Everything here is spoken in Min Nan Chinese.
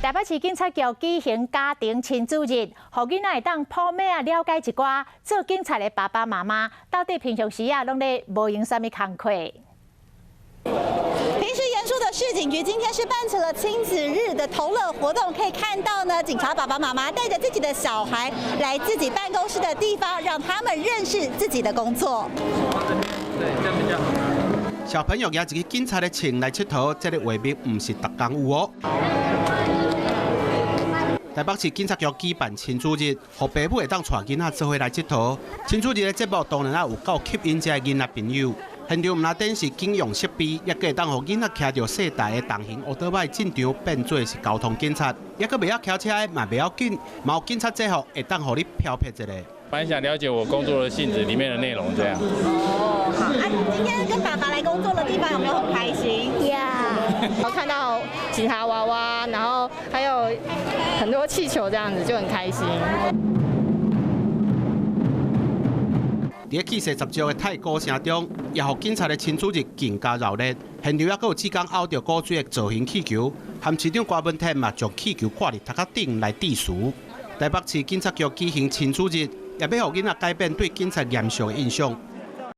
台北市警察局舉行家庭親子日，予囡仔會當普遍仔了解一寡做警察的爸爸媽媽到底平常時啊，攏咧無閒啥物工課。平時嚴肅的市警局今天是辦起了親子日的同樂活動，可以看到呢，警察爸爸媽媽帶着自己的小孩來自己辦公室的地方，讓他們認識自己的工作。對，這樣比較好。小朋友舉一个警察的槍來𨑨迌，這个畫面毋是逐工有哦。台北市警察局舉辦親子日，予爸母會當帶囡仔做伙來𨑨迌。親子日的節目當然也有夠吸引這个囡仔朋友。現場毋但展示警用設備，也閣會當予囡仔騎著細台的重型歐多擺進場，變做是交通警察。猶閣袂曉騎車的嘛袂要緊，嘛有警察制服會當予你飄撇一下。蠻想了解我工作的性質裡面的內容，這樣。哦，好啊，今天跟爸爸來工作的地方有沒有很開心？呀，我看到警察娃娃，然後還有很多氣球，這樣子就很開心。佇氣勢十足的太鼓聲中，也予警察的親子日更加熱鬧。現場猶閣有志工拗著古錐的造型氣球，和市長郭文天嘛將氣球掛佇頭殼頂來致辭。台北市警察局舉行親子日，也欲予囡仔改變對警察嚴肅的印象。